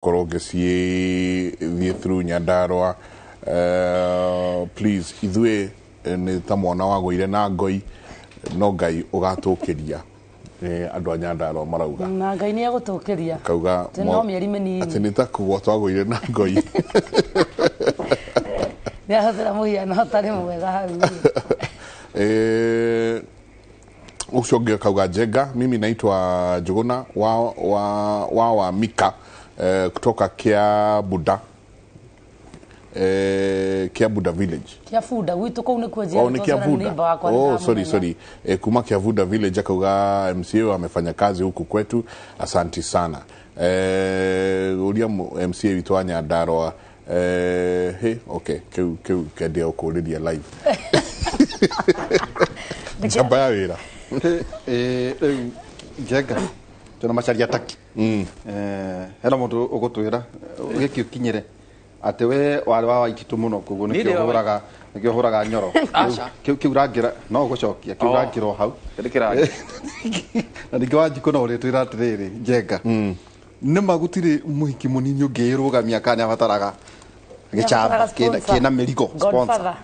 Korwo ngĩciĩ through Nyandarua. Please, ithuĩ nĩ ta mwana wagũire na ngoi, no Ngai ũgatũkĩria. Andũ a Nyandarua marauga. Na Ngai nĩ egũtũkĩria. Kauga. Atĩ no mĩeri mĩnini. Atĩ nĩ ta kũgwa twagũire na ngoi. Nĩ ahũthĩra mũhiano ũtarĩ mwega hau. Ũcio ũngĩ akauga, "Njenga, mimi naitwa Njuguna wa Mika kutoka Kiabuda, Kiabuda village." Kia Buda gwitũ kũu nĩkuo. Oh, ni Kiavuda. Oh, sorry, sorry. Kuma Kiavuda village akauga, "MCA amefanya kazi huku kwetu, asanti sana." Uria MCA witũ wa Nyandarua. Hey, okay, kiu kendia ũkũrĩria live. Njamba ya wĩra. Rĩu Njenga tũna macaria taki. Hena mũndũ ũgũtwĩra gĩkĩ ũkinyĩre atĩ we warĩ wa Waititũ mũno, koguo Niĩ nĩkĩo ndĩ wa hũraga, nĩkĩo hũraga nyoro. Aca. Kĩu rangĩra no ũgũcokia kĩu Oh. rangĩra o hau. Kĩrĩ kĩrangi. Na ningĩ Wanjikũ no ũrĩtwĩra atĩrĩrĩ, Njenga, nĩ ma gũtirĩ mũhiki mũnini ũngĩĩrũgamia kana nĩabataraga gĩchamba Nĩabataraga kĩna sponsor. kĩna mĩrigo, sponsor. Godfather.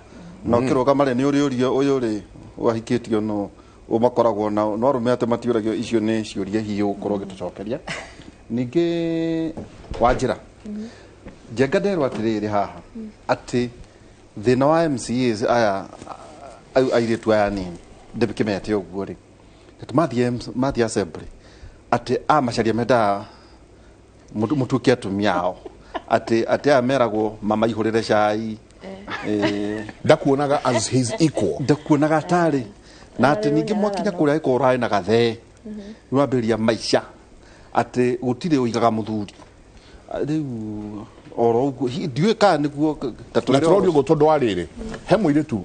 Na ũkĩrũgama rĩ, nĩ ũrĩũrio ũyũ rĩ wahikĩtio no ũmakoragwo nao, no arũme atĩ matiũragio icio nĩ ciũria hihi ũgũkorwo ũgĩtũcokeria. Ningĩ Wanjĩra, Njenga, nderwo atĩrĩrĩ haha atĩ thĩna wa MCAs aya airĩtu aya nini, ndĩkĩmete ũguo rĩ, atĩ mathiĩ assembly, atĩ amacaria mendaga mũtuĩke atumia ao, atĩ aya meragwo mamaihũrĩre cai. Ndakuonaga as his equal. Ndakuonaga atarĩ na atĩ ningĩ mwakinya kũrĩa ĩkorwo ũrarĩ na gathee nĩwambĩrĩria maica, atĩ gũtirĩ ũigaga mũthuri. Rĩu oro ũguo ndiũĩ kana nĩguo ta Na twĩre tũroria ũguo tondũ wa rĩrĩ, he mũirĩtu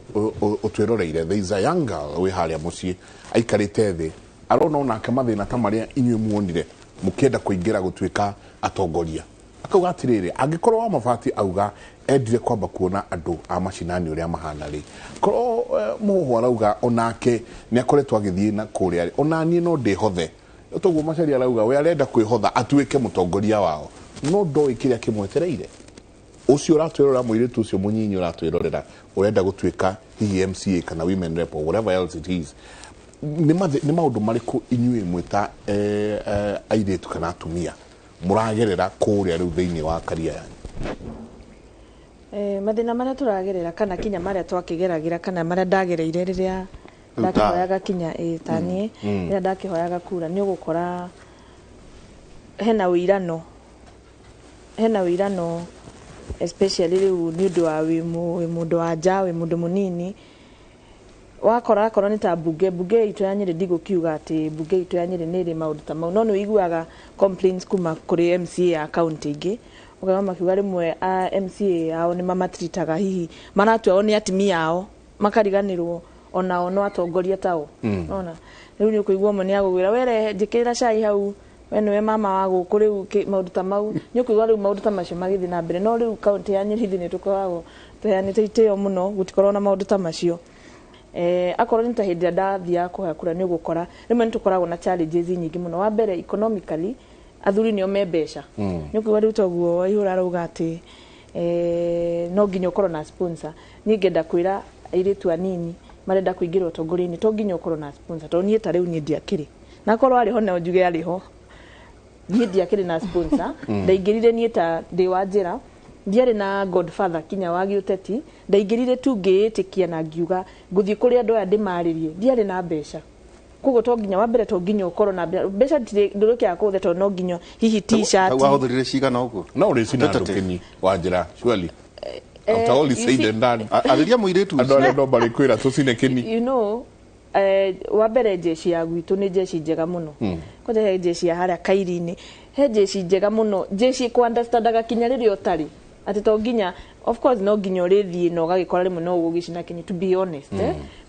ũtwĩroreire. There is a young girl wĩ harĩa mũciĩ aikarĩte thĩ, arona onake mathĩna ta marĩa inyuĩ muonire mũkĩenda kũingĩra gũtuĩka atongoria. Akauga atĩrĩrĩ, angĩkorwo wa mabati auga endire kwamba kuona andũ a macinani ũrĩa mahana rĩ, korwo mũhũhũ arauga onake nĩ akoretwo agĩthiĩ na kũrĩa rĩ, onaniĩ no ndĩhothe. Toguo Macaria arauga we arenda kwĩhotha atuĩke mũtongoria wao, no ndoĩ kĩrĩa kĩmwetereire. Ũcio ũratwĩrora, mũirĩtu ũcio mũnyinyi ũratwĩrorera ũrenda gũtuĩka hihi MCA kana women rep or whatever else it is, nĩ maũndũ marĩkũ inyuĩ mwĩta airĩtu kana atumia mũragerera kũrĩa rĩu thĩinĩ wa karia yanyu? Mathĩna marĩa tũragerera kana kinya marĩa twakĩgeragĩra kana marĩa ndagereire rĩrĩa ndakĩhoyaga kinya ta niĩ rĩrĩa ndakĩhoyaga kura, nĩ ũgũkora hena wĩirano, especially rĩu nĩ ũndũ wa wĩ mũndũ wa nja, wĩ mũndũ mũnini. Wakora akorwo nĩ ta mbunge itũ ya Nyĩrĩ, ndigũkiuga atĩ mbunge itũ ya Nyĩrĩ nĩ ĩrĩ maũndũ ta mau, no nĩ ũiguaga complaints kuma kũrĩ MCA ya kaunti ingĩ, ũkaigua makiuga rĩmwe a MCA ao nĩ mamatritaga, hihi maratua o nĩ atumia ao, makariganĩrwo onao no atongoria tao. Ona rĩu nĩ ũkũigua ũmwe nĩ agũgwĩra, "Were njĩkĩrĩra cai hau, we nĩwe mama wa gũkũ." Rĩu maũndũ ta mau nĩ ũkũigua rĩu maũndũ ta macio magĩthiĩ na mbere. No rĩu kaunti ya Nyĩrĩ ithuĩ nĩ tũkoragwo tũheanĩte itĩo mũno, gũtikoragwo na maũndũ ta macio. Akorwo nĩ ta hĩndĩ ĩrĩa ndathiaga kũhoya kura, nĩ ũgũkora rĩmwe nĩ tũkoragwo na challenges nyingĩ mũno. Wa mbere, economically athuri nĩo me mbeca. Nĩ ũkuigua rĩu toguo Waihũra arauga atĩ no nginya ũkorwo na sponsor. Niĩ ngenda kwĩra airĩtu anini marenda kũingĩra ũtongoria-inĩ, to nginya ũkorwo na sponsor, tondũ niĩ ta rĩu niĩ ndiakĩrĩ na akorwo arĩ ho no njuge arĩ ho, niĩ ndiakĩrĩ na sponsor. Ndaingĩrire niĩ ta ndĩ wa njĩra, ndiarĩ na godfather kinya wa gĩũteti. Ndaingĩrire tu ngĩĩtĩkia na ngiuga ngũthiĩ kũrĩ andũ aya ndĩmarĩrie. Ndiarĩ na mbeca, koguo to nginya, wa mbere, to nginya ũkorwo na mbeca. Mbeca ndũrĩkĩaga kũhũthĩra, tondũ no nginya hihi t-shirt. Tau wahũthĩrire cigana ũguo? No ũrĩcina andũ. Tentative. Kĩni wa njĩra, surely, after all is You said see- and done, Arĩria mũirĩtu andũ ũcio. arĩa no marĩkwĩra tũcine kĩni. Wa mbere, jeshi ya gwitũ nĩ jeshi njega mũno. Kwanja he jeshi ya harĩa Kairi-inĩ, he jeshi njega mũno, jeshi ĩkũ-understandaga kinya rĩrĩa ũtarĩ, atĩ to nginya, of course no nginya ũrĩthiĩ na ũgagĩkora rĩmwe no ũgũgĩcina kinyi, to be honest,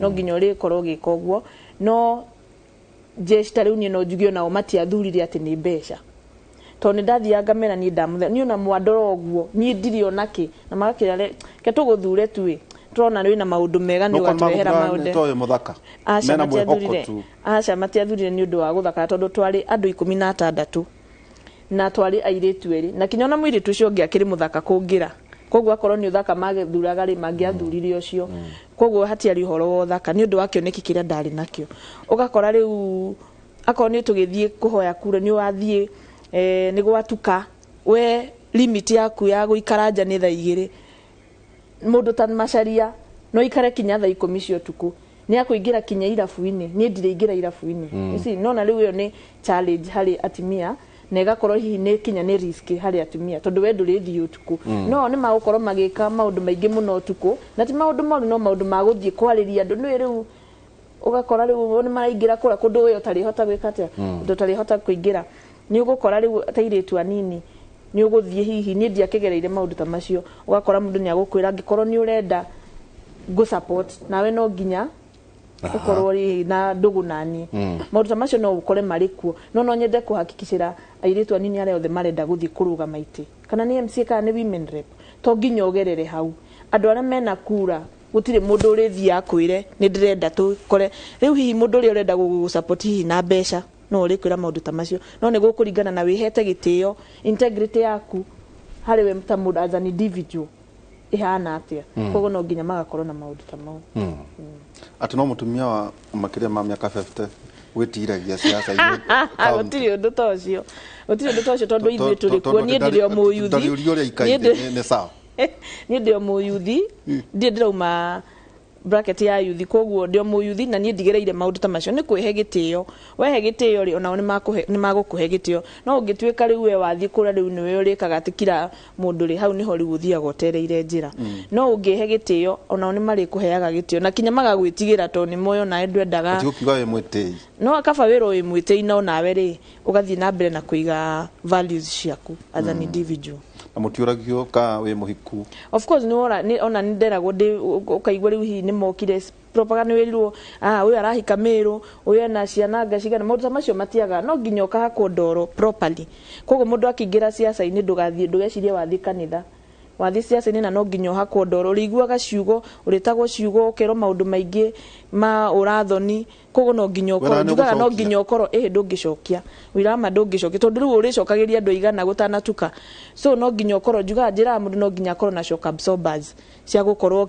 no nginya ũrĩkorwo ũgĩka ũguo. No jeshi ta rĩu niĩ no njuge onao matiathurire atĩ nĩ mbeca, tondũ nĩ ndathiaga ngamera niĩ ndamũthera, niĩ ona mwandora ũguo niĩ ndirĩ ona kĩ, na magakĩra ke tũgũthure tu ĩ, tũrona wĩna maũndũ mega nĩ No kwa ũgatũrehera magũthura maũndũ. toyo mũthaka Aca, mena mwĩhoko matiathurire tu. Aca, matiathurire nĩ ũndũ wa gũthakara, tondũ twarĩ andũ 16. Na twarĩ airĩtu erĩ, na kinya ona mũirĩtu ũcio ũngĩ akĩrĩ mũthaka kũngĩra, koguo akorwo nĩ ũthaka magĩthuraga rĩ, mangĩathurire ũcio. Koguo hatiarĩ ũhoro wa ũthaka nĩ ũndũ wa kĩoneki kĩrĩa ndarĩ nakĩo. Ũgakora rĩu akorwo nĩ tũgĩthiĩ kũhoya kura, nĩ wathiĩ nĩ gwatuka, we limit yaku ya gũikara nja nĩ thaa 2. Mũndũ ta Macharia no ikare kinya thaa 10 cia ũtukũ, nĩ akũingĩra kinya irabu-inĩ. Niĩ ndirĩ irabu-inĩ ici. Nona rĩu ĩyo nĩ challenge harĩ atumia, na ĩgakorwo hihi nĩ kinya nĩ risk harĩ atumia, tondũ we ndũrĩthiĩ ũtukũ, no nĩ magũkorwo magĩka maũndũ maingĩ mũno ũtukũ, na ti maũndũ moru, no maũndũ ma gũthiĩ kwarĩria andũ. Nĩ rĩu ũgakora rĩu nĩ maraingĩra kũrĩa kũndũ we ũtarĩhota gwĩka atĩa, ũndũ ũtarĩhota kũingĩra. Nĩ ũgũkora rĩu ta airĩtu anini nĩ ũgũthiĩ, hihi niĩ ndiakĩgereire maũndũ ta macio. Ũgakora mũndũ nĩ agũkwĩra angĩkorwo nĩ ũrenda ngũ support nawe, no nginya ũkorwo rĩ na ndũgũ nani. Maũndũ ta macio no ũkore marĩ kuo, no nyende kũhakikicĩra airĩtu anini arĩa othe marenda gũthiĩ kũrũgama itĩ, kana nĩ MCA kana nĩ women rep, to nginya ũgerere hau. Andũ arĩa mena kura, gũtirĩ mũndũ ũrĩthiĩ akwĩre nĩ ndĩrenda tũkore rĩu. Hihi mũndũ ũrĩa ũrenda gũgũ hihi na mbeca no ũrĩkwĩra maũndũ ta macio, no nĩ gũkũringana na wĩhete gĩtĩo, integrity yaku harĩ we ta mũndũ as an individual ĩhana atĩa. Koguo no nginya magakorwo na maũndũ ta mau. Atĩ no mũtumia wa makĩria ma mĩaka 50 wĩtiragia siasa-inĩ county. Gũtirĩ ũndũ ta ũcio, gũtirĩ ũndũ ta ũcio, tondũ ithuĩ tũrĩ kuo. Niĩ ndĩrĩ o mũyuthi. Ndariũria ũrĩa ikaire. Nĩ sawa. Niĩ ndĩ o mũyuthi, ndirĩ ndĩrauma bracket ya yuthi, koguo ndĩ o mũyuthi na niĩ ndigereire maũndũ ta macio. Nĩ kwĩhe gĩtĩo. Wehe gĩtĩo rĩ, onao nĩ magũkũhe gĩtĩo. No ũngĩtuĩka rĩu we wathiĩ kũrĩa, rĩu nĩwe ũrĩkaga atĩ kila mũndũ rĩ, hau nĩho rĩu ũthiaga ũtereire njĩra. No ũngĩhe gĩtĩo, onao nĩ marĩkũheaga gĩtĩo na kinya magagwĩtigĩra, tondũ nĩ moĩ onawe ndwendaga. Tigũkiuga wĩ mwĩtĩi. No kaba wĩrwo wĩ mwĩtĩi, no nawe rĩ, ũgathiĩ na mbere na kũiga values ciaku as an individual. Na mũtiũragio ka wĩ mũhiku? Of course nĩ wora nĩ ona nĩ nderagwo ndĩ ũkaigua rĩu hihi nĩ mokire propaganda, nĩ wĩrirwo, ah, ũyũ arahika Mĩrũ, ũyũ ena ciana anga cigana. Maũndũ ta macio matiaga, no nginya ũkahakwo ndoro properly. Koguo mũndũ akĩingĩra ciaca-inĩ, ndũgathiĩ ndũgecirie wathiĩ kanitha, wathiĩ ciaca-inĩ, na no nginya ũhakwo ndoro, ũrĩiguaga ciugo, ũrĩtagwo ciugo, ũkerwo maũndũ maingĩ ma ũrathoni. Koguo no nginya ũkorwo Wena nĩ njugaga no ũgũcokia. nginya ũkorwo ĩhĩ ndũngĩcokia wĩra ma ndũngĩcokia, tondũ rĩu ũrĩcokagĩria andũ aigana gũtanatuka. So no nginya ũkorwo, njugaga, njĩraga mũndũ no nginya akorwo na shock absorbers cia gũkorwo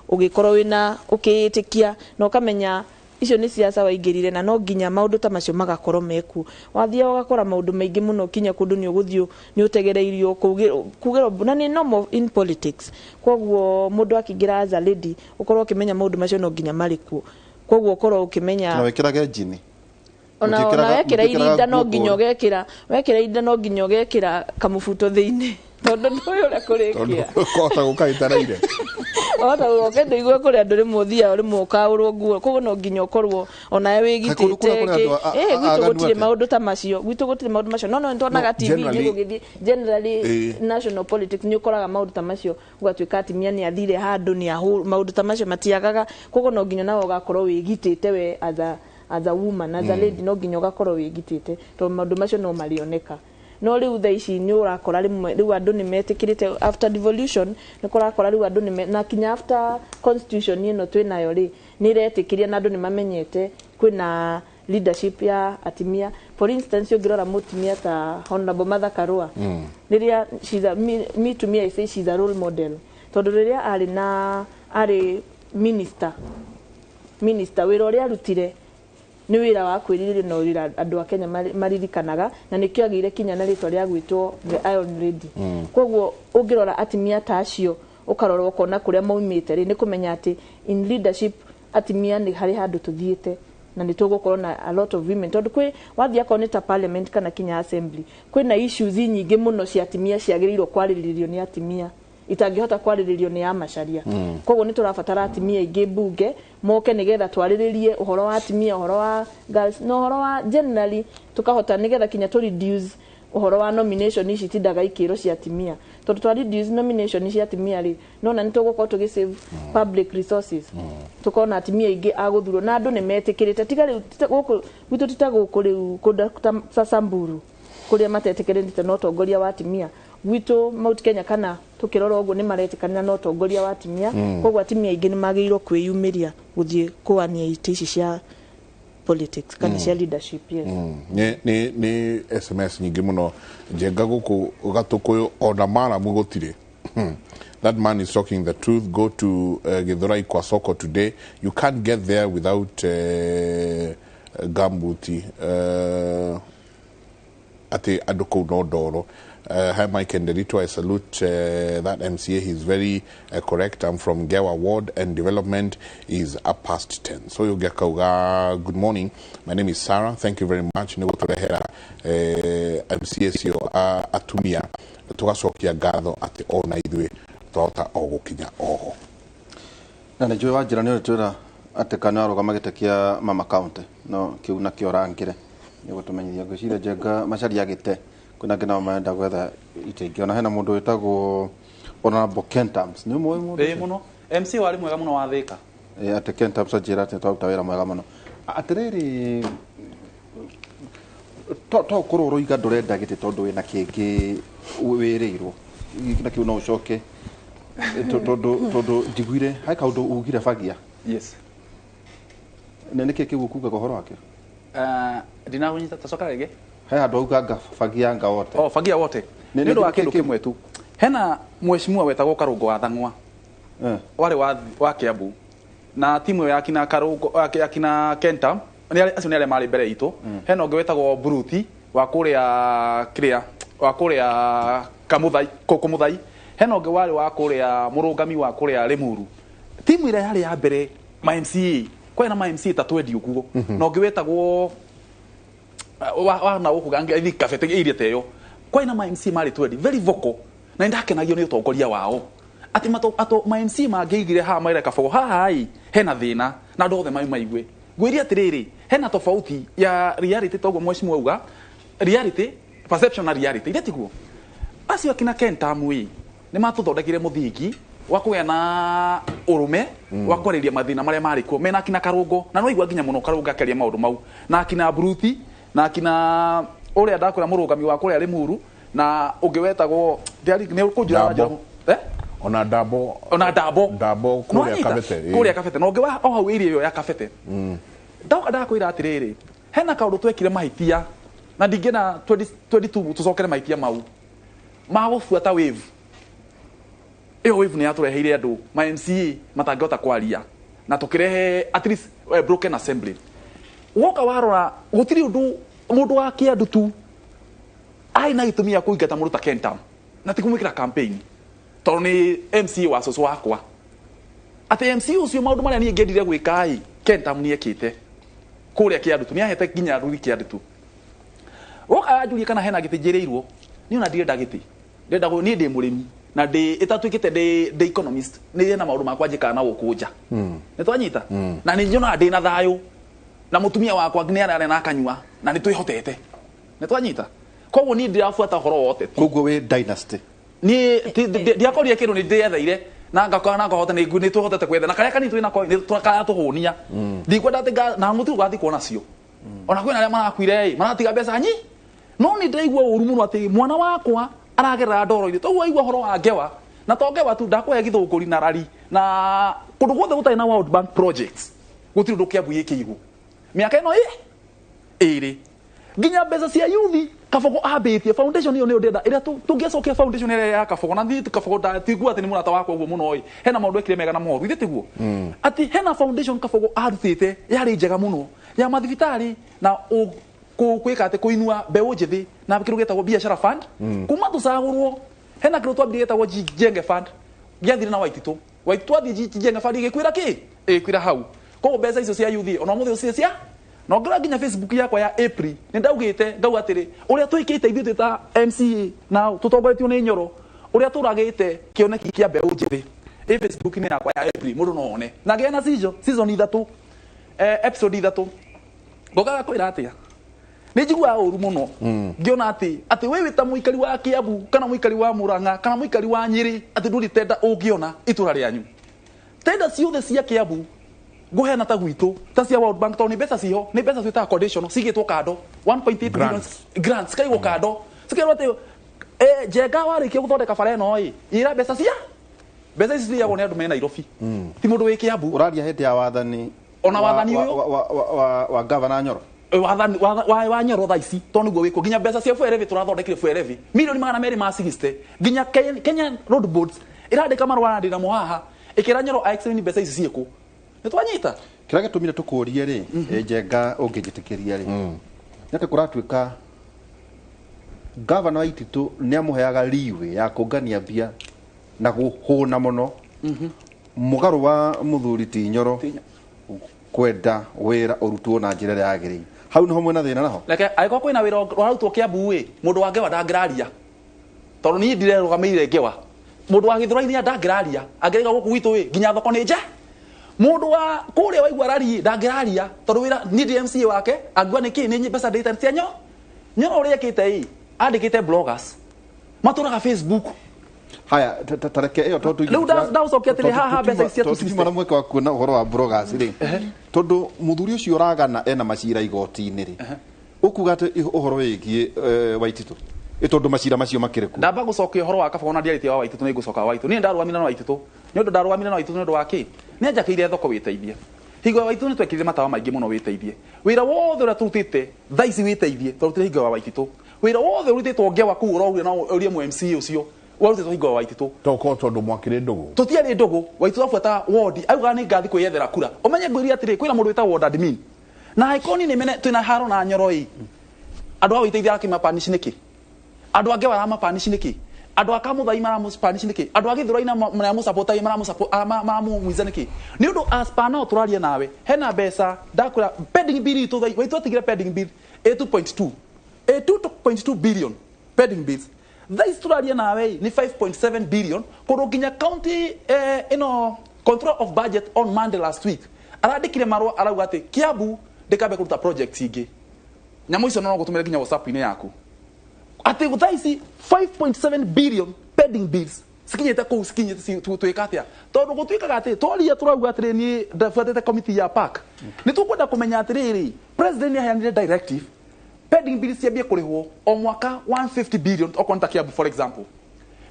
ũgĩkorwo wĩna ũkĩĩtĩkia na ũkamenya icio nĩ ciaca waingĩrire, na no nginya maũndũ ta macio magakorwo mekuo. Wathiaga ũgakora maũndũ maingĩ mũno, kinya kũndũ nĩ ũgũthiĩ nĩ ũtegereirio kugĩrwo, na nĩ normal in politics. Koguo mũndũ akĩingĩra as a lady, ũkorwo ũkĩmenya maũndũ macio no nginya marĩ kuo. Koguo ũkorwo ũkĩmenya Na wĩkĩrage njini. Ona ona wekĩra irinda no nginya ũgekĩra, wekĩra irinda no nginya ũgekĩra kamũbuto thĩinĩ, tondũ ndũĩ ũrĩa kũrĩkia. Kũhota gũkaĩtaraire. Ota gũka ndũigue kũrĩ andũ rĩmwe ũthiaga rĩmwe ũkaũrwo nguo. Koguo no nginya ũkorwo onawe Kaĩ kũndũ wĩgitĩte. kũrĩa kũrĩ andũ Gwitũ aganu gũtirĩ atĩa? maũndũ ta macio, gwitũ gũtirĩ maũndũ macio, no nĩtuonaga No, TV-inĩ gũgĩthiĩ generally national politics, nĩ ũkoraga maũndũ ta macio, ũgatuĩka atumia nĩ athire handũ nĩ ahũ, maũndũ ta macio matiagaga. Koguo no nginya nawe ũgakorwo wĩgitĩte we as a woman, as a lady, no nginya ũgakorwo wĩgitĩte, tondũ maũndũ macio no marĩoneka. No rĩu thaa ici nĩ ũrakora rĩmwe rĩu andũ nĩ metĩkĩrĩte after devolution, nĩ kũrakora rĩu andũ nĩ na kinya after constitution ĩno twĩnayo rĩ, nĩ ĩretĩkĩria na andũ nĩ mamenyete kwĩna leadership ya atimia. For instance, ũngĩrora mũtumia ta Honorable Martha Karua, rĩrĩa she's a, me to me I say she's a role model, tondũ rĩrĩa arĩ na arĩ minister, wĩra ũrĩa arutire nĩ wĩra wa kwĩrirĩrio na wĩra andũ a Kenya maririkanaga, na nĩkĩo agĩire kinya na rĩtwa rĩa gwĩtwo the Iron Lady. Koguo ũngĩrora atimia ta acio, ũkarora ũkona kũrĩa maumĩte rĩ, nĩ kũmenya atĩ in leadership atimia nĩ harĩ handũ tũthiĩte, na nĩ tũgũkorwo na a lot of women, tondũ kwĩ wathiĩ akorwo nĩ ta parliament kana kinya assembly, kwĩna issues nyingĩ mũno cia atimia ciagĩrĩirwo kwarĩrĩrio nĩ atimia, itangĩhota kwarĩrĩrio nĩ amacaria. Koguo nĩ tũrabatara atimia aingĩ mbunge moke, nĩgetha twarĩrĩrie ũhoro wa atimia, ũhoro wa girls na ũhoro wa generally, tũkahota nĩgetha kinya tũ reduce ũhoro wa nomination ici itindaga ikĩrwo cia atimia, tondũ twa reduce nomination cia atimia rĩ, nona nĩ tũgũkorwo tũgĩ save public resources, tukona atimia aingĩ a gũthurwo na andũ nĩ metĩkĩrĩte. Tiga rĩu gũkũ gwitũ, ti ta gũkũ rĩu kũndũ ta Samburu kũrĩa matetĩkĩrĩte na ũtongoria wa atimia. Gwitũ Mount Kenya kana tũkĩrora ũguo nĩ maretĩkanĩra na ũtongoria wa atimia. Koguo atimia aingĩ nĩ magĩrĩirwo kwĩyumĩria gũthiĩ kũwania itĩ ici cia politics kana cia leadership, yes. Nĩ SMS nyingĩ mũno njenga gũkũ gatũkũyũ ona maramu gũtirĩ. That man is talking the truth. Go to Githurai kwa soko today. You can't get there without gambuti. Ati andũ kũu no ndoro. Hi Mike and Derito, I salute that MCA. He's very correct. I'm from Gewa Ward and development is up past 10. So you get kauga, good morning. My name is Sarah. Thank you very much. Nĩ gũtũrehera MCA cio atumia tũgacokia ngatho atĩ ona ithuĩ twahota o gũkinya oho. Na nĩ njũĩ wa njĩra nĩ ũrĩtwĩra atĩ kana arũgama gĩtĩ kĩa mama county no kĩu nakĩo rangĩre nĩ gũtũmenyithia. Ngwĩciria Njenga Macharia gĩte kwĩna angĩ nao marenda gwetha itĩ ingĩ. Ona hena mũndũ wĩtagwo Honorable Kentams, nĩ ũmũĩ mũndũ Ĩĩ ũcio? Mũno MC warĩ mwega mũno wa Thĩka. Ĩ, atĩ Kentams anjĩra atĩ twaruta wĩra mwega mũno. Atĩrĩrĩ, to ũkorwo ũroiga ndũrenda gĩtĩ tondũ wĩna kĩngĩ wĩrĩirwo na kĩu no ũcoke. Tondũ njiguire he kaũndũ ugire bagia. Yes. Na nĩkĩ kĩu ũkugaga ũhoro wakĩo? Ndinakũnyita, tacoka rĩngĩ. He handũ auganga bagia anga wote. Oh, fagia wote. Nĩ ũndũ wa kĩndũ kĩmwe tu. Hena mheshimiwa wetagwo Karũngo wa Thang'wa warĩ wa Kiambu na timu ĩyo ya kina Karũngo ya kina Kenta acio nĩ arĩa marĩ mbere itũ. Hena ũngĩ wetagwo Buruti wa kũrĩa kĩrĩa wa kũrĩa Kamuthai Kũmũthai. Hena ũngĩ warĩ wa kũrĩa Mũrũngami wa kũrĩa Limuru. Timu ĩrĩa yarĩ ya mbere ma MCA kwarĩ na ma MCA ta twendi ũguo na ũngĩ wetagwo wa na gũkũ I think Kabete area ta ĩyo kwarĩ na ma MC marĩ twendi very vocal na nĩndakenagio nĩ ũtongoria wao atĩ ma MC mangĩigire haha maire Kabogo haha ĩ hena thĩna na andũ othe mai maigue. Ngwĩrie atĩrĩrĩ, hena tofauti ya reality toguo mheshimiwa auga reality, perception na reality iria tiguo. Acio akina Kentamu ĩ nĩ matũthondekire mũthingi wa kũgĩa na ũrũme wa kwarĩria mathĩna marĩa marĩ kuo mena akina Karũngo na no igua nginya mũno Karũngo akĩaria maũndũ mau na akina Bruti na akina ũrĩa ndakwĩra mũrũgami wa kũrĩa Limuru na ũngĩ wetagwo nĩ ũkũnjĩra Ndambo. Eh? Ona Ndambo. Ona Ndambo. Ndambo kũrĩa Nĩwanyita? Kabete, ĩ. Kũrĩa Kabete na ũngĩ wa o hau area ĩyo ya Kabete. Ndoka ndakwĩra atĩrĩrĩ, hena kaũndũ twekire mahĩtia na ndingĩenda 2022 tũcokere mahĩtia mau ma gũbuata wave. Ĩyo wave nĩ yatũreheire andũ ma MCA matangĩhota kwaria na tũkĩrehe at least broken assembly. Woka warora gũtirĩ ũndũ mũndũ wa kĩandu tu arĩ na gĩtũmi gĩa kũingata mũndũ ta Kentam na ti kũmwĩkĩra campaign tondũ nĩ MCA wa cũcũ wakwa atĩ MC ũcio maũndũ marĩa niĩ ngĩendire gwĩka ĩ Kentam nĩ ekĩte kũrĩa kĩandutu nĩ ahete nginya athuri kĩandutu. Woka wanjũria kana hena gĩtĩ njĩrĩirwo, niĩ ona ndirenda gĩtĩ, ndĩrenda niĩ ndĩ mũrĩmi na ndĩ ĩtatuĩkĩte ndĩ economist nĩ hena maũndũ makwa njĩkaga na gũkũ nja nĩ twanyita na nĩ nyonaga ndĩ na thayũ na mũtumia wakwa nĩ ararĩa na akanyua na nĩ twĩhotete nĩ twanyita. Koguo niĩ ndĩrabuata ũhoro wote. Koguo wĩ dynasty? Niĩ ndiakorire kĩndũ nĩ ndĩetheire na ngakora na ngahota nĩ twĩhotete kwetha na karĩa kanini twĩ nako nĩ tũkaratũhũnia. Ndikwenda atĩ na mũtirĩ ũgathiĩ nacio ona kwĩna arĩa marakuire ĩ maratiga mbeca nyi no nĩ ndĩraigua ũru mũno atĩ mwana wakwa aragerera ndoro-inĩ. Toguo aigua ũhoro wa ngewa na to ngewa tu ndakũhe Gĩthũngũri na rari na kũndũ guothe gũtarĩ na World Bank projects gũtirĩ ũndũ Kĩambu gĩkĩirwo mĩaka ĩno ĩ ĩrĩ nginya mbeca cia yuthi Kabogo ambĩtie foundation ĩyo nĩyo ndĩrenda ĩrĩa tũngĩacokia foundation ĩrĩa ya Kabogo na thiĩ Kabogo ndatiguo atĩ nĩ mũrata wakwa ũguo mũno ĩ hena maũndũ ekire mega na moru ithe tiguo atĩ hena foundation Kabogo arutĩte yarĩ njega mũno ya mathibitarĩ na kwĩka atĩ kũinua mbeũ njĩthĩ na kĩndũ gĩtagwo biashara fund kuma tũcagũrwo. Hena kĩndũ twambire gĩtagwo Jenge fund gĩathire na Waititũ. Waititũ athiĩ Jenge fund ĩgĩkwĩra kĩ ĩgĩkwĩra hau. Koguo mbeca icio cia yuthi ona ũmũthĩ ũcio cia na ngĩrora nginya Facebook yakwa ya April nĩ ndaugĩte ngauga atĩrĩ ũrĩa twĩkĩte ithuĩ twĩ ta MCA na tũtongoretio nĩ Nyoro ũrĩa tũragĩte kĩoneki kĩa mbeũ njĩthĩ ĩ Facebook-inĩ yakwa ya April mũndũ no one na ngĩgĩa na season ithatũ, episode ithatũ. Ngokaga kwĩra atĩa nĩ njiguaga ũru mũno ngĩona atĩ we wĩ ta mũikari wa Kiambu kana mũikari wa Murang'a kana mũikari wa Nyĩrĩ atĩ ndũrĩ tenda ũngĩona itũra rĩanyu. Tenda ciothe cia Kiambu ngũheana ta gwitũ ta cia World Bank tondũ nĩ mbeca ciho nĩ mbeca ciĩtaga conditional cigĩtwo kando 1.8 billion grants cikaigwo kando cikerwo atĩ Njenga warĩkia gũthondeka bara ĩno ĩ ĩra mbeca cia mbeca ici cirĩagwo nĩ andũ me Nairobi ti mũndũ wĩ Kiambu. Ũraria hĩndĩ ya wathani. Ona wathani ũyũ wa gavana Nyoro. Wathani wa Nyoro thaa ici to nĩguo wĩkwo nginya mbeca cia Fuerevi tũrathondekire Fuerevi milioni 260 nginya Kenya Road Boards ĩrandĩka marũa ndĩ namo haha ĩkĩra Nyoro a-explain mbeca ici ciĩkũ. Nĩ twanyita Kĩrĩa gĩtũmire tũkũrie rĩ, Njenga, ũngĩnjĩtĩkĩria rĩ, nĩ atĩ kũratuĩka gavana wa Waititu nĩ amũheaga leeway ya kũngania mbia na gũhũna mũno, mũgarũ wa mũthuri ti Nyoro kwenda wĩra ũrutwo na njĩra ĩrĩa yagĩrĩire. Hau nĩho mwĩna thĩna naho. Reke angĩkorwo kwĩna wĩra ũrarutwo Kiambu ĩ, mũndũ wa Ngewa ndangĩraria tondũ niĩ ndirerũgamĩire Ngewa. Mũndũ wa Gĩthũrai ndangĩraria angĩraiga gũkũ gwitũ ĩ nginya thoko nĩ nja. Mũndũ wa kũrĩa waigua rari ndangĩraria tondũ wĩra niĩ ndi MCA wake angiuga nĩkĩ nĩ mbeca ndĩte cia Nyoro ũrĩa ekĩte ĩ andĩkĩte bloggers matũraga Facebook. Haya, tareke ĩyo tondũ Rĩu ndagũcokia atĩrĩ, haha mbeca ici cia tutiuma na mweke wa kuona ũhoro wa bloggers rĩ, tondũ mũthuri ũcio ũragana ena macira igoti-inĩ rĩ, ũkuga atĩ ũhoro wĩgiĩ Waititu ĩ tondũ macira macio makĩrĩ kuo. Ndamba gũcokia ũhoro wa kaba ona ndiarĩtie wa Waititu nĩ ngũcoka wa Waititu. Niĩ ndarũgamire na Waititu nĩ ũndũ ndarũgamire na Waititu nĩ ũndũ wa kĩ? Nĩ anjakĩire thoko wĩteithie. Hingo ya Waititu nĩ twekĩrire matawa maingĩ mũno wĩteithie. Wĩra wothe ũrĩa tũrutĩte thaa ici wĩteithie twarutire hingo ya Waititu. Wĩra wothe ũrutĩtwo Ngewa kũu ũraugire no ũrie mũ MCA ũcio warutĩtwo hingo ya Waititu. Tokorwo tondũ mwakĩrĩ ndũgũ. Tũtiarĩ ndũgũ. Waititu abuataga wodi augaga nĩ ngathi kwĩyethera kura. Ũmenye ngwĩrie atĩrĩ, kwĩna mũndũ wĩtagwo ward admin na angĩkorwo niĩ nĩmene twĩna haro na Nyoro ĩ, andũ a wĩteithia akĩmapanish nĩkĩ? Andũ a Ngewa aramapanish nĩkĩ? Andũ a Kamũthai maramapanish nĩkĩ? Andũ a Gĩthũrai na maramũsapota maramũmwiza nĩkĩ? Nĩ ũndũ as per now tũraria nawe hena mbeca ndakwĩra pending bill itũ thaa Waititu atigire pending bill ĩ 2.2 ĩ 2.2 billion pending bills. Thaa ici tũraria nawe nĩ 5.7 billion kũndũ nginya county ĩno control of budget on Monday last week arandĩkire marũa arauga atĩ Kiambu ndĩkambe kũruta project ingĩ. Nyamũ icio no gũtũmĩre nginya WhatsApp-inĩ yaku atĩ thaa ici 5.7 billion pending bills cikinyĩte kũu cikinyĩte twĩka atĩa? Tondũ gũtuĩkaga atĩ twaria tũrauga atĩrĩ niĩ ndabuatĩte committee ya park nĩ tũkwenda kũmenya atĩrĩrĩ president nĩ aheanire directive pending bills ciambie kũrĩhwo o mwaka 150 billion okorwo nĩ ta Kiambu for example.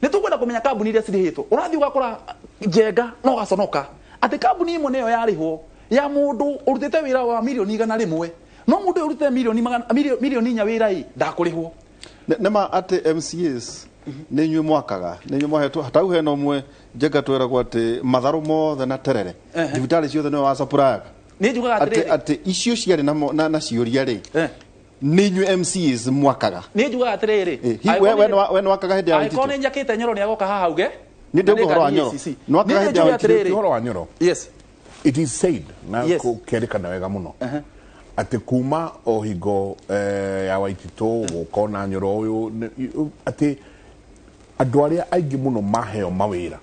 Nĩ tũkwenda kũmenya kambuni iria cirĩhĩtwo. Ũrathiĩ ũgakora Njenga na ũgaconoka atĩ kambuni ĩmwe nĩyo yarĩhwo ya mũndũ ũrutĩte wĩra wa milioni 100 no mũndũ ũyũ ũrutĩte milioni 4 wĩra ĩ ndakũrĩhwo. Nĩma atĩ MCAs nĩ inyuĩ mwakaga, nĩ inyuĩ mwahetwo tau hena ũmwe Njenga tweragwo atĩ matharũ mothe na terere thibitarĩ ciothe nĩwe wacapuraga. Niĩ njugaga atĩrĩrĩ atĩ icio ciarĩ na ciũria rĩ nĩ inyuĩ MCAs mwakaga. Niĩ njugaga atĩrĩrĩ we nĩ wakaga hĩndĩ ya Waititu? Angĩkorwo nĩ njakĩte Nyoro nĩ agoka haha auge. Nĩ ndauga ũhoro wa Nyoro. Nĩ wakaga hĩndĩ ya Waititu? Ũhoro wa Nyoro. Yes. It is said na kũkerĩkana wega mũno atĩ kuma o hingo ya Waititu gũka na Nyoro ũyũ atĩ andũ arĩa aingĩ mũno maheo mawĩra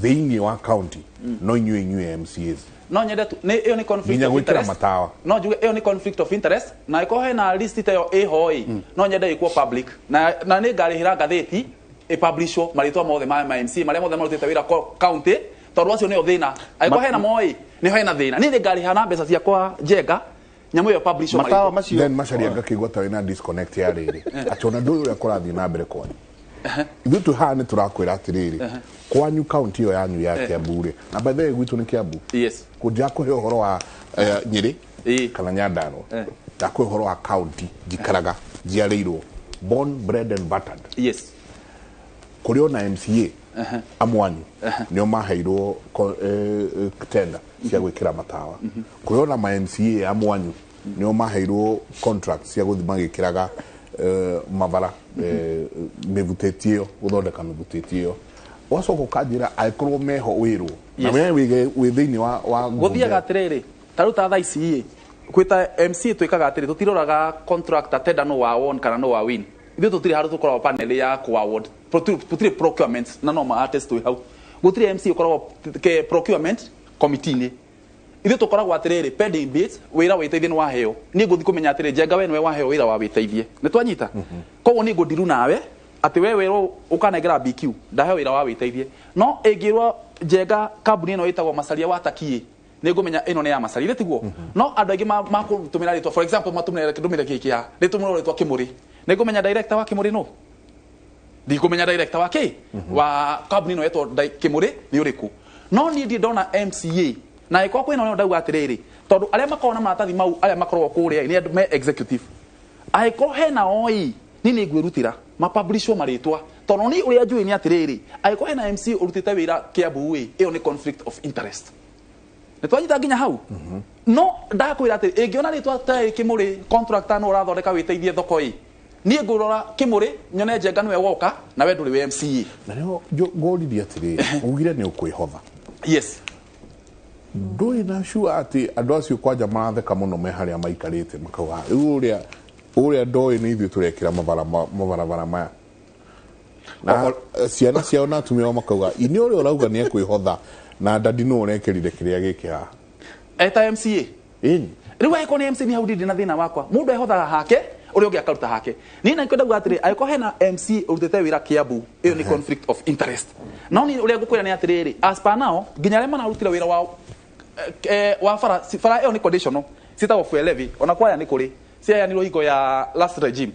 thĩinĩ wa county no inyuĩ MCAs. No nyende tu nĩ ĩyo nĩ conflict of interest. Matawa. No njuge ĩyo nĩ conflict of interest na ĩkorwo hena list ta ĩyo ĩho ĩ no nyende ĩkwo public na nĩ ngarĩhĩra ngathĩti ĩpublishwo marĩtwa mothe ma MCA marĩa mothe marutĩte wĩra county tondũ acio nĩo thĩna. Angĩkorwo hena moĩ nĩho hena thĩna. Niĩ nĩ ngarĩha na mbeca ciakwa Njenga nyamũ ĩyo publishwo matawa macio. Then Macharia ngakĩigua ta wĩna disconnect ya rĩrĩ atĩ ona ndũĩ ũrĩa kũrathiĩ na mbere kwanyu. Ithuĩ twĩ haha nĩ tũrakwĩra atĩrĩrĩ kwanyu county ĩyo yanyu ya Kiambu rĩ, na by the way gwitũ nĩ Kiambu. Yes. Ndĩrakũhe ũhoro wa Nyĩrĩ kana Nyandarua. Ndakũhe ũhoro wa county njikaraga njiarĩirwo born bred and battered. Yes. Kũrĩ ona MCA amwanyu nĩo maheirwo tender cia gwĩkĩra matawa. Kũrĩ ona ma MCA amwanyu nĩo maheirwo contract cia gũthiĩ magĩkĩraga mabara mĩvutĩti ĩyo gũthondeka mĩvutĩti ĩyo. Ũgacoka ũkanjĩra angĩkorwo meho wĩrwo na we wĩ thĩinĩ wa gũthiaga atĩrĩrĩ ta rĩu ta thaa ici ĩ gwĩta MCA twĩkaga atĩrĩ tũtiroraga contractor tender no wa won kana no wa win. Ithuĩ tũtirĩ handũ tũkoragwo panel ya kũ award. Tũtirĩ procurement na no ma artist twĩ hau. Gũtirĩ MC ũkoragwo procurement committee-inĩ. Ithuĩ tũkoragwo atĩrĩrĩ pending bids wĩra wĩteithie nĩ waheo. Niĩ ngũthiĩ kũmenya atĩrĩ Njenga we nĩwe waheo wĩra wa wĩteithie. Nĩ twanyita? Koguo niĩ ngũndiru nawe atĩ we wĩrwo ũkanengera BQ ndaheo wĩra wa wĩteithie. No ĩngĩrwo Njenga kambuni ĩno ĩtagwo Macharia wa Takiĩ nĩ ngũmenya ĩno nĩ ya Macharia tiguo. No andũ aingĩ makũtũmĩra rĩtwa for example matũmĩre ndũmĩre kĩkĩ haha rĩtũmĩrwo rĩtwa Kĩmũrĩ nĩ ngũmenya director wa Kĩmũrĩ no ndikũmenya director wa kĩ wa kambuni ĩno ĩtwo Kĩmũrĩ nĩ ũrĩkũ. No niĩ ndirĩ ndona MCA Na ĩkorwo kwĩna ũrĩa ndauga atĩrĩrĩ, tondũ arĩa makoragwo na maratathi mau, arĩa makoragwo kũrĩa nĩ andũ me executive, angĩkorwo hena oi niĩ nĩ ngwĩrutĩra mapublishwo marĩtwa, tondũ niĩ ũrĩa njũĩ nĩ atĩrĩrĩ, angĩkorwo hena MC ũrutĩte wĩra Kiambu ĩ, ĩyo nĩ conflict of interest. Nĩ twanyita nginya hau? No ndakwĩra atĩ ĩngĩona rĩtwa ta Kĩmũrĩ contractor no ũrathondeka wĩteithie thoko ĩ, niĩ ngũrora Kĩmũrĩ nyone Njenga nĩwe woka na we ndũrĩ wĩ MCA. Na nĩho ngũririe atĩrĩrĩ, ugire nĩ ũkwĩhotha. Yes. Ndũrĩ na sure atĩ andũ acio kwanja maratheka mũno me harĩa maikarĩte makauga rĩu ũrĩa ũrĩa ndoĩ nĩ ithuĩ tũrekĩra mabarabara maya, na ciana ciao na atumia ao makauga ini ũrĩa ũrauga nĩ ekwĩhotha na ndadi nũ ũrekĩrire kĩrĩa gĩkĩ haha eta MCA. Ĩni. Rĩu angĩkorwo nĩ MC, nĩ hau ndirĩ na thĩna wakwa, mũndũ ehothaga hake, ũrĩa ũngĩ akaruta hake. Niĩ na ndauga atĩrĩ, angĩkorwo hena MC ũrutĩte wĩra Kiambu, ĩyo nĩ conflict of interest. No niĩ ũrĩa ngũkwĩra nĩ atĩrĩrĩ, as per now nginya arĩa mararutire wĩra wa wa bara, bara ĩyo nĩ conditional, ciĩtagwo fuel levy, ona kwaya nĩ kũrĩ ciaheanirwo hingo ya last regime.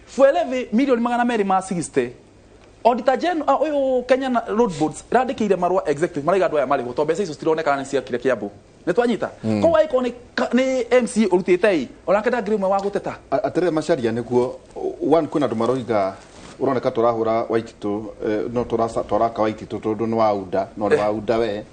Fuel levy milioni 260, Auditor General ũyũ Kenya Road Boards randĩkĩire marũa executive maraiga andũ aya marĩhwo tondũ mbeca icio citironekana nĩ ciakire Kiambu. Nĩ twanyita? Koguo angĩkorwo nĩ MC ũrutĩte ĩ, onake ndangĩrĩ ũmwe wa gũteta. Atĩrĩrĩ Macharia, nĩguo one kwĩna andũ maroiga ũroneka tũrahũra Waititũ, no tũraka Waititũ tondũ nĩ wa UDA, no nĩ wa UDA we,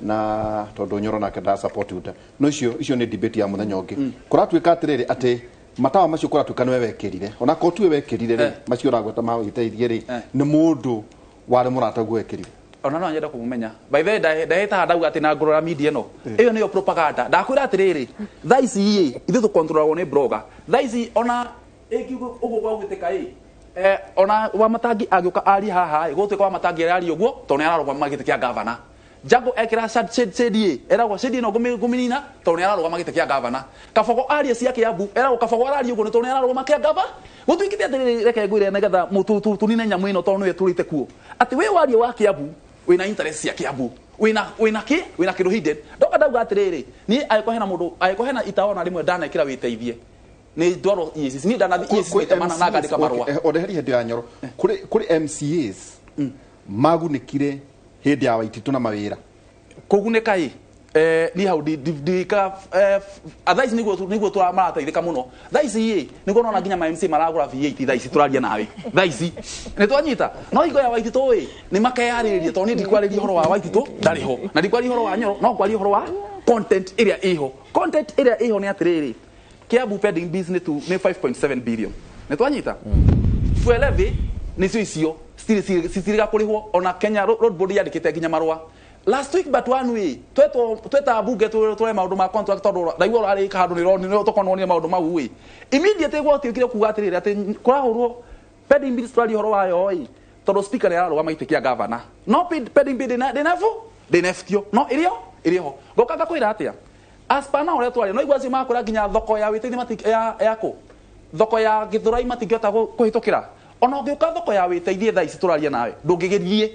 na tondũ Nyoro nake ndara support UDA, no icio nĩ debate ya mũthenya ũngĩ. Kũratuĩka atĩrĩrĩ atĩ matawa macio kũratuĩka nĩwe wekĩrire, ona korwo tiwe wekĩrire rĩ, macio ũragweta ma wĩteithie rĩ, nĩ mũndũ warĩ mũrataguo wekĩrire. Ona no nyenda kũmũmenya. By the way, ndahĩtaga ndauga atĩ na ngũrora media ĩno, ĩyo nĩyo propaganda. Ndakwĩra atĩrĩrĩ, thaa ici ĩ, ithuĩ tũkontrolagwo nĩ blogger thaa ici, ona ĩngiuga ũguo gwa gwĩtĩka ĩ, ona Wamatangi angĩũka arie haha ĩ, gũtuĩka Wamatangi araria ũguo tondũ nĩ ararũgama gĩtĩ kĩa gavana. Jago ekĩra shade ĩ, eragwo shade ĩno ngũmĩnina tondũ nĩ ararũgama gĩtĩ kĩa gavana. Kabogo arie cia Kiambu, eragwo Kabogo araria ũguo nĩ tondũ nĩ ararũgama kĩa gava. Gũtuĩkĩte atĩrĩrĩ, reke ngwĩre nĩgetha tũnine nyamũ ĩno tondũ nĩwe tũrĩte kuo, atĩ wĩ waria wa Kiambu wĩna interest cia Kiambu, wĩna kĩ, wĩna kĩndũ hidden. Ndoka ndauga atĩrĩrĩ, niĩ angĩkorwo hena mũndũ, angĩkorwo hena itawa ona rĩmwe ndanekĩra wĩteithie, nĩ ndwarwo EACC, niĩ ndanathiĩ EACC maita mana na ngandĩka marũa. Ondeheria hĩndĩ ya Nyoro, kũrĩ MCAs magunĩkire hĩndĩ ya Waititũ na mawĩra. Kũgunĩka ĩ, niĩ hau ndika thaa ici nĩguo marateithĩka mũno thaa ici ĩ, nĩguo nona nginya ma MC maragũra V8 thaa ici tũraria nawe thaa ici nĩ twanyita. No hingo ya Waititũ ĩ, nĩ makeyarĩrĩria, tondũ niĩ ndikwarĩria ũhoro wa Waititũ, ndarĩ ho, na ndikwaria ũhoro wa Nyoro, no ngwaria ũhoro wa content ĩrĩa ĩho. Content ĩrĩa ĩho nĩ atĩrĩrĩ, Kiambu pending bills nĩ 5.7 billion. Nĩ twanyita? Fuel levy nĩcio icio citirĩga kũrĩhwo, ona Kenya Road Board yandĩkĩte nginya marũa last week but one way twetwo tweta bunge tũre maũndũ ma contract, tondũ ndaigua ũrarĩ handũ nĩ tũkonwo maũndũ mau ĩ, immediately gwatuĩkire kuga atĩrĩrĩ atĩ kũrahũrwo pending bills tũraria ũhoro wayo ĩ, tondũ speaker nĩ ararũgama gĩtĩ kĩa gavana, no pending bill ndĩnebu ndĩnebutio, no ĩrĩo ĩrĩ ho. Ngoka ngakwĩra atĩa, as per now ũrĩa twaria, no igua acio makwĩra nginya thoko ya wĩteithie ya kũ thoko ya Gĩthũrai matingĩhota kũhĩtũkĩra, ona ũngĩũka thoko ya wĩteithie thaa ici tũraria nawe ndũngĩgĩthiĩ.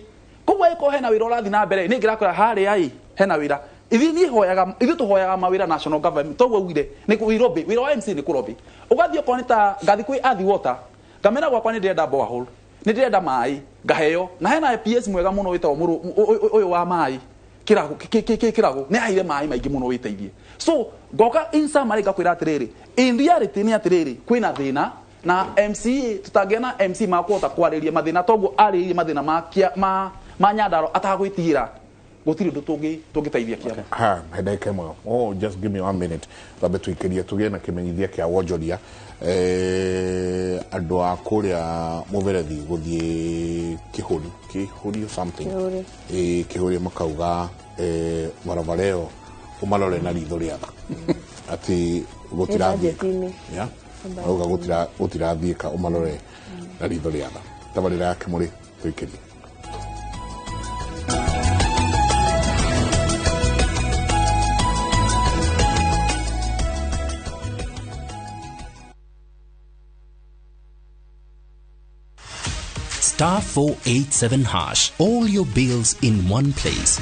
Koguo angĩkorwo hena wĩra ũrathiĩ na mbere, niĩ ngĩrakwĩra harĩa ĩ hena wĩra, ithuĩ niĩ hoyaga, ithuĩ tũhoyaga mawĩra national government, toguo ugire nĩ kũ lobby, wĩra wa MC nĩ kũ lobby, ũgathiĩ okorwo nĩ ta ngathi kwĩ Athi Water, ngamera gwakwa nĩ ndĩrenda borehole, nĩ ndĩrenda maĩ, ngaheo, na hena PS mwega mũno wĩtagwo ũyũ wa maĩ kĩrago kĩrago nĩ aheire maĩ maingĩ mũno wĩteithie. So ngoka in summary ngakwĩra atĩrĩrĩ, in reality nĩ atĩrĩrĩ, kwĩna thĩna na MCA, tũtangĩa na MC makũhota kwarĩria mathĩna toguo arĩrĩrie mathĩna ma Nyandarua atagwĩtigĩra, gũtirĩ ũndũ tũngĩteithia Kiambu. Ha ndagĩka ĩmwe, oh, just give me 1 minute, twambe tũikĩrie tũgĩe na kĩmenyithia kĩa wonjoria, andũ a kũrĩa mũberethi gũthiĩ kĩhũri kĩhũri or something. Kĩhũri. Kĩhũri makauga, barabara ĩyo ũmarore na ritho rĩa tha atĩ gũtirathiĩka. Budget-inĩ. Yeah? Marauga gũtirathiĩka, ũmarore na ritho rĩa tha. Tabarĩra ya Kĩmũrĩ tũikĩrie. *487#. All your bills in one place.